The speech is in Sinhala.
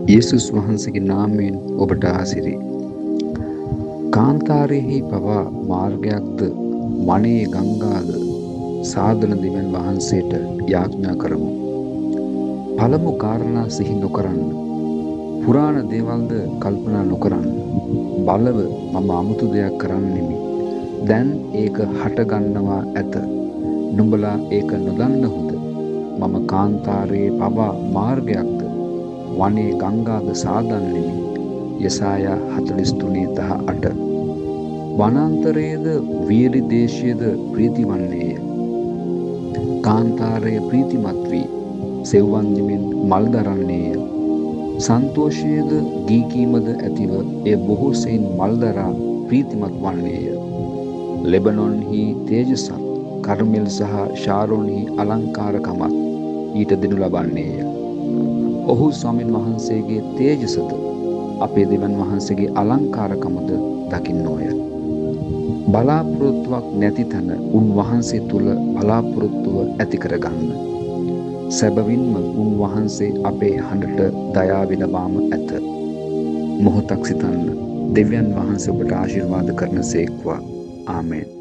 යේසුස් වහන්සේගේ නාමයෙන් ඔබට ආසිරි. කාන්තාරයෙහි පවා මාර්ගයක්ද වනයේ ගංගාද සාධන දෙවියන් වහන්සේට යාඥා කරමු. පළමු කාරණා සිහි නොකරන්න. පුරාණ දේවල්ද කල්පනා නොකරන්න. බලව මම අමුතු දෙයක් කරන්නෙමි. දැන් ඒක හට ගන්නවා ඇත. නුඹලා ඒක නොදන්නහුද? මම කාන්තාරයේ පවා මාර්ගයක්ද වනයේ ගංගාද සාදන්නෙමි. යෙසායා 43:18. වනාන්තරයේද වියලි දේශයේද ප්‍රීති වන්නේය. කාන්තාරය ප්‍රීතිමත් වී සෙව්වන් දෙමින් මල් දරන්නේය. සන්තෝෂයේද ගී කීමද ඇතිව එය බොහෝ සෙයින් මල් දරා ප්‍රීතිමත් වන්නේය. ලෙබනොන්හි තේජසත් කර්මෙල් සහ ශාරොන්හි අලංකාරකමත් ඊට දෙනු ලබන්නේය. ඔහු ස්වාමින් වහන්සේගේ තේජසද අපේ දෙවන් වහන්සේගේ අලංකාරකමද දකින්නෝය. බලාපොරොත්තුවක් නැති තැන උන්වහන්සේ තුල බලාපොරොත්තුව ඇති කරගන්න. සැබවින්ම උන්වහන්සේ අපේ හඬට දයා වෙනවාම ඇත. මොහොතක් සිතන්න. දෙවියන් වහන්සේ ඔබට ආශිර්වාද කරන සේක්වා. ආමේන්.